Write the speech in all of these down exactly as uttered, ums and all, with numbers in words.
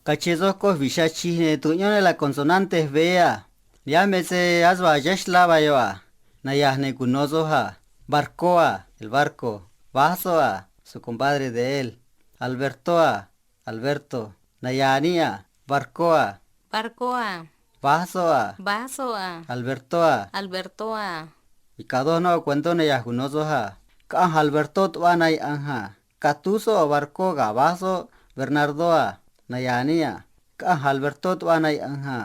Caché soj coj vi̱j xya chij, ne̱ tucuꞌyón ne la consonante V a. Nihánj me se ase vaa yáj xlá vaa yoꞌ a. Naya̱j ne̱ cuno̱ soj a. Barcó a, el barco. Váj soꞌ a, su compadre de él. Albertó a, Alberto. Naya̱j níꞌ a. Barcó a. Barcó a. Váj soꞌ a. Váj soꞌ a. Albertó a. Albertó a. Nica̱ doj noꞌ cuentó naya̱j cuno̱ soj a. Caꞌanj Albertó tuꞌva na yaꞌa̱nj a. Catúj soꞌ barcó ga̱ váj soꞌ Bernardó a. Naya̱j níꞌ a. Caꞌanj Albertó tuꞌva na yaꞌa̱nj a.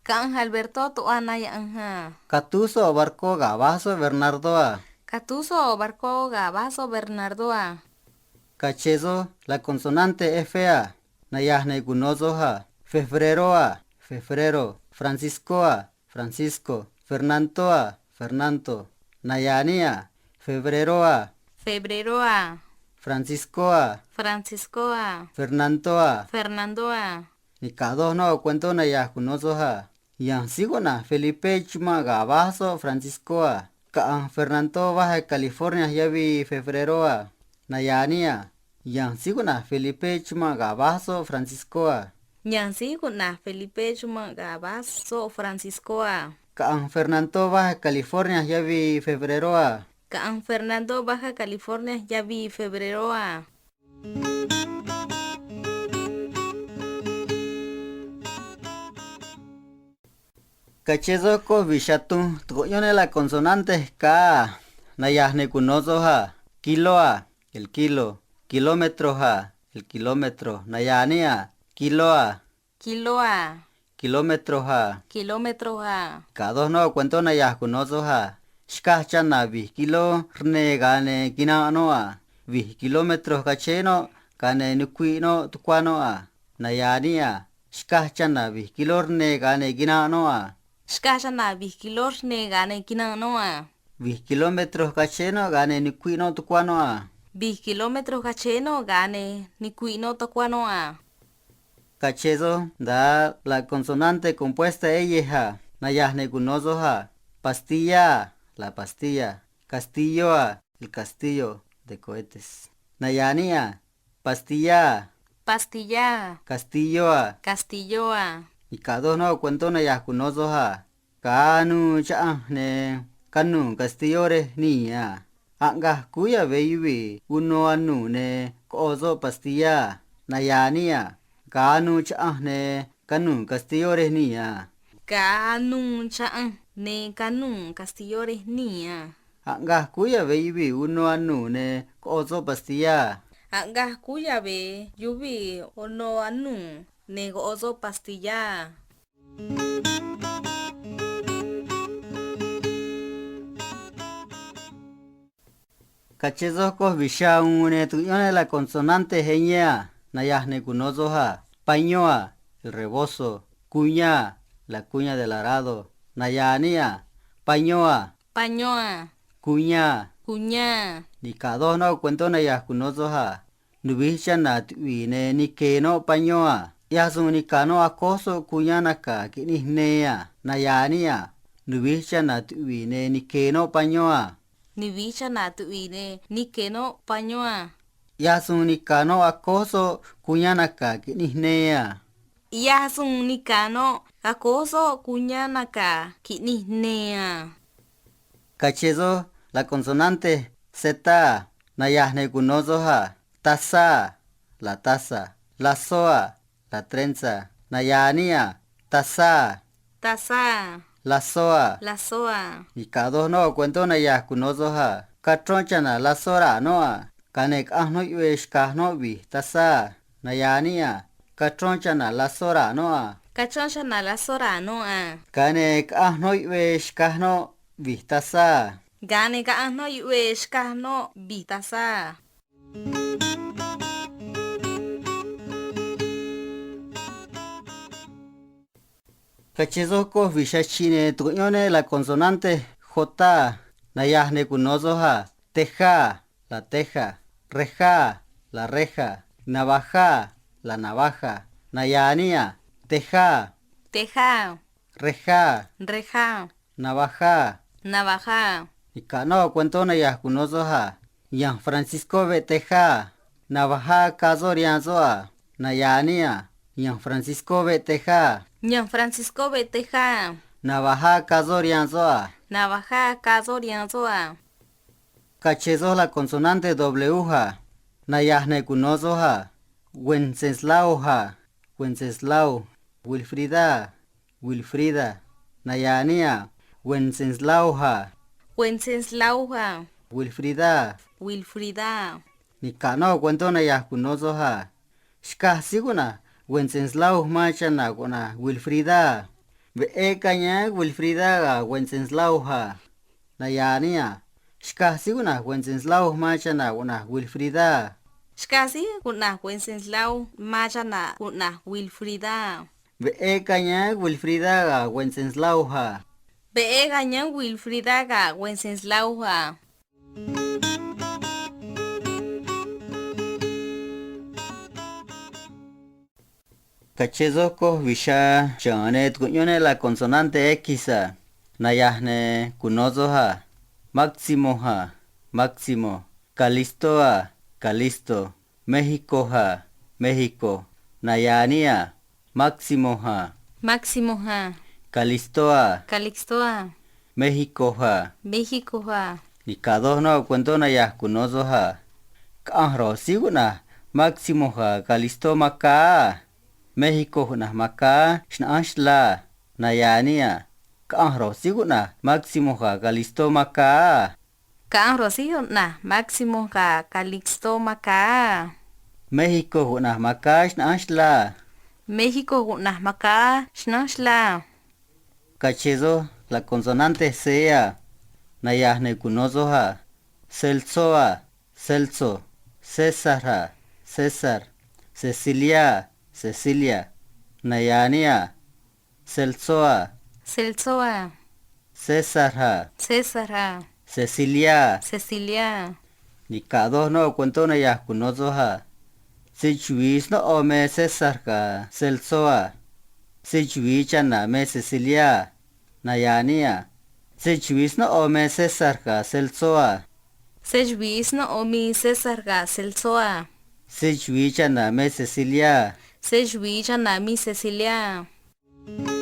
Caꞌanj Albertó tuꞌva na yaꞌa̱nj a. Catúj soꞌ barcó ga̱ váj soꞌ Bernardó a. Catúj soꞌ barcó ga̱ váj soꞌ Bernardó a. Caché soj la consonante F a. Naya̱j ne̱ cuno̱ soj a. Febreró a. Febrero. Franciscó a. Francisco. Fernantó a. Fernando. Naya̱j níꞌ a. Febreró a. Febreró a. Franciscó a. Franciscó a. Fernantó a. Fernandó a. Nica̱ doj noꞌ cuentó naya̱j cuno̱ soj a. Ya̱nj síí cuꞌna̱j Felipé chumanꞌ ga̱ váj soꞌ Franciscó a. Caꞌa̱nj Fernantó Baja California yavii Febreró a. Naya̱j níꞌ a. Ya̱nj síí cuꞌna̱j Felipé chumanꞌ ga̱ váj soꞌ Franciscó a. Ya̱nj síí cuꞌna̱j Felipé chumanꞌ ga̱ váj soꞌ Franciscó a. Caꞌa̱nj Fernantó Baja California yavii Febreró a. Caꞌa̱nj Fernantó Baja California yavii Febreró a. Caché soj coj vi̱j xatunj tu̱cuꞌyón ne la consonante K a. Naya̱j ne̱ cuno̱ soj a. Quiló a. El kilo. Kilómetro a. El kilómetro. Naya̱j níꞌ a. Quiló a. Quiló a. Kilómetro a. Kilómetro a. Nica̱ doj noꞌ cuentó naya̱j cuno̱ soj a. Xcaj chana̱ vi̱j kiló rne̱ ga̱a ne̱ quinanꞌ noꞌ a. Vi̱j kilómetro cachéé noꞌ, ga̱a ne̱ nucuiꞌ noꞌ tucuá noꞌ a. Naya̱j níꞌ a. Xcaj chana̱ vi̱j kiló rne̱ ga̱a ne̱ quinanꞌ noꞌ a. Xcaj chana̱ vi̱j kiló rne̱ ga̱a ne̱ quinanꞌ noꞌ a. Vi̱j kilómetro cachéé noꞌ, ga̱a ne̱ nucuiꞌ noꞌ tucuá noꞌ a. Vi̱j kilómetro cachéé noꞌ, ga̱a ne̱ nucuiꞌ noꞌ tucuá noꞌ a. Caché soj nda̱a la consonante compuesta E yej a. Naya̱j ne̱ cuno̱ soj a. Pastillá a. La pastilla. Castillo a. El castillo de cohetes. Naya̱j níꞌ a. Pastillá a. Pastillá a. Castillo a. Castillo a. Nica̱ doj noꞌ cuentó naya̱j cuno̱ soj a. Ga̱a nuû chaꞌanj, ne̱ canuu̱ castilló rej nii̱ a. Aꞌngaj cúú yave̱ yuvii̱ uno anuu̱, ne̱ coꞌo soꞌ pastillá a. Naya̱j níꞌ a. Ga̱a nuû chaꞌanj, ne̱ canuu̱ castilló rej nii̱ a. Ga̱a nuû chaꞌanj, ne̱ canuu̱ castilló rej nii̱ a. Aꞌngaj cúú yave̱ yuvii̱ uno anuu̱, ne̱ coꞌo soꞌ pastillá a. Aꞌngaj cúú yave̱ yuvii̱ uno anuu̱, ne̱ coꞌo soꞌ pastillá a. Caché soj coj vi̱j xya uun, ne̱ tucuꞌyón ne la consonante ñ a. Naya̱j ne̱ cuno̱ soj a. Pañó a. El rebozo. Cuñá a. La cuña del arado. Naya̱j níꞌ a. Pañó a. Pañó a. Cuñá a. Cuñá a. Nica̱ doj noꞌ cuentó naya̱j cuno̱ soj a. Nuvi̱j chana̱ tuꞌvi̱i̱, ne̱ nique̱e̱ noꞌ pañó a. ꞌYaj suun nica̱ noꞌ acój soꞌ cuñá naca̱ quiꞌnij ne a. Naya̱j níꞌ a. Nuvi̱j chana̱ tuꞌvi̱i̱, ne̱ nique̱e̱ noꞌ pañó a. Nuvi̱j chana̱ tuꞌvi̱i̱, ne̱ nique̱e̱ noꞌ pañó a. ꞌYaj suun nica̱ noꞌ acój soꞌ cuñá naca̱ quiꞌnij ne a. ꞌYaj suun nica̱ noꞌ acój soꞌ cuñá naca̱ quiꞌnij ne a. Caché soj la consonante Z a. Naya̱j ne̱ cuno̱ soj a. Tazá a. La taza. Lazó a. La trenza. Naya̱j níꞌ a. Tazá a. Tazá a. Lazó a. Lazó a. Nica̱ doj noꞌ cuentó naya̱j cuno̱ soj a. Cachrón chana̱ lazó raa̱ noꞌ a. Ga̱a ne̱ caꞌanj noꞌ yuꞌvee xca̱j noꞌ vi̱j tazá a. Naya̱j níꞌ a. Cachrón chana̱ lazó raa̱ noꞌ a. Cachrón chana̱ lazó raa̱ noꞌ a. Ga̱a ne̱ caꞌanj noꞌ yuꞌvee xca̱j noꞌ vi̱j tazá a. Ga̱a ne̱ caꞌanj noꞌ yuꞌvee xca̱j noꞌ vi̱j tazá a. Caché soj coj vi̱j xya chi̱ꞌ, ne̱ tucuꞌyón ne la consonante J a. Naya̱j ne̱ cuno̱ soj a. Tejá a. La teja. Rejá a. La reja. Navajá a. La navaja. Naya̱j níꞌ a. Tejá a. Tejá a. Rejá a. Rejá a. Navajá a. Navajá a. Nica̱ noꞌ cuentó naya̱j cuno̱ soj a. Ya̱nj Franciscó veꞌ tejá a. Navajá cá soꞌ rihaan soꞌ a. Naya̱j níꞌ a. Ya̱nj Franciscó veꞌ tejá a. Ya̱nj Franciscó veꞌ tejá a. Navajá caꞌ soꞌ rihaan soꞌ a. Navajá caꞌ soꞌ rihaan soꞌ a. Caché soj la consonante W a. Naya̱j ne̱ cuno̱ soj a. Wenceslao a. Wenceslao. Wilfrida a. Wilfrida. Naya̱a̱ níꞌ a. Wenceslao a. Wenceslao a. Wilfrida. Wilfrida. Nica̱ꞌ noꞌ cuentó naya̱j cuno̱ soj a. Xcaj síí cuꞌna̱j Wenceslao man chana̱ cuꞌna̱j Wilfrida a. Veꞌé cayáán Wilfrida ga̱ Wenceslao a. Naya̱a̱ níꞌ a. Xcaj síí cuꞌna̱j Wenceslao man chana̱ cuꞌna̱j Wilfrida a. Xcaj síí cuꞌna̱j Wenceslao man chana̱ cuꞌna̱j Wilfrida a. Veꞌé cayáán Wilfrida ga̱ Wenceslao a. Veꞌé cayáán Wilfrida ga̱ Wenceslao a. Caché soj coj vi̱j xaa cha̱a̱n ne̱ tucuꞌyón neꞌ la consonante X a. Naya̱j ne̱ cuno̱ soj a. Máximo a. Máximo. Calixto a. Calixto. México a. México. Naya̱a̱ níꞌ a. Máximo a. Máximo a. Calixto a. Calixto a. México a. México a. Nica̱ doj noꞌ cuentó naya̱j cuno̱ soj a. Caꞌanj ro̱j síí cuꞌna̱j Máximo ga̱ Calixto Macá a. México cuꞌna̱j Macá xnaꞌánj xlá a. Naya̱a̱ níꞌ a. Caꞌanj ro̱j síí cuꞌna̱j Máximo ga̱ Calixto Macá a. Caꞌanj ro̱j síí cuꞌna̱j Máximo ga̱ Calixto Macá a. México cuꞌna̱j Macá xnaꞌánj xlá a. México cuꞌna̱j Macá xnaꞌánj xlá a. Caché soj la consonante C a. Naya̱j ne̱ cuno̱ soj a. Celso a. Celso. César a. César. Cecilia a. Cecilia. Naya̱a̱ níꞌ a. Celso a. Celso a. César a. César a. Cecilia a. Cecilia a. Nica̱ doj noꞌ cuentó naya̱j cuno̱ soj a. Se chuvi̱i snóꞌo me César ga̱ Celso a. Se chuvi̱i chana̱ me Cecilia a. Naya̱a̱ níꞌ a. Se chuvi̱i snóꞌo me César ga̱ Celso a. Se chuvi̱i snóꞌo me César ga̱ Celso a. Se chuvi̱i chana̱ me Cecilia a. Se chuvi̱i chana̱ me Cecilia a.